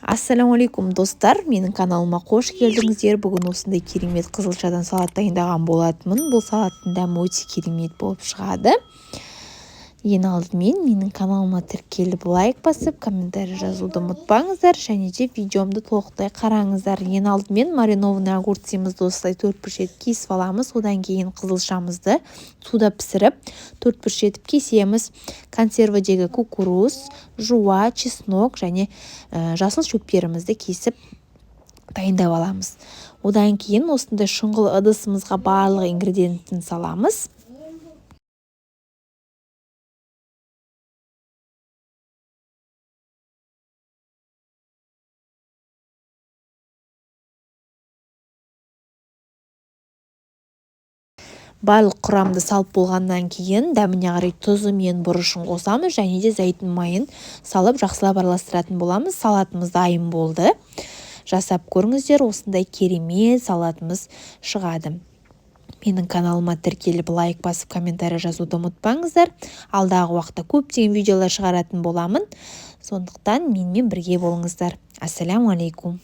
Ассалаумағалейкум, достар! Менің каналыма қош келдіңіздер. Бүгін осындай керемет қызылшадан салат дайындаған болатынмын. Бұл салаттың дәмі өте керемет болып шығады. Ең алдымен менің каналыма тіркеліп, лайк басып, комментарий жазуды ұмытпаңыздар және де видеомды толықтай қараңыздар. Ең алдымен маринованный огурцымызды осылай төрт бұрыш етіп кесіп аламыз. Одан кейін қызылшамызды суда пісіріп, төрт бұрыш етіп кесеміз. Консервідегі кукуруз, жуа, чеснок және жасыл шөптерімізді кесіп дайындап аламыз. Одан кейін осындай шұңғыл ыдысымызға барлық ингредиентін саламыз. Барлық құрамды салып болғаннан кейін дәміне қарай тұзы мен бұрышын қосамыз және де зәйтүн майын салып, жақсылап араластыратын боламыз. Салатымыз дайын болды. Жасап көріңіздер, осындай керемет салатымыз шығады. Менің каналыма тіркеліп, лайк басып, комментарий жазуды ұмытпаңыздар. Алдағы уақытта көптеген видеолар шығаратын боламын, сондықтан менімен бірге болыңыздар. Ассаляму алейкум!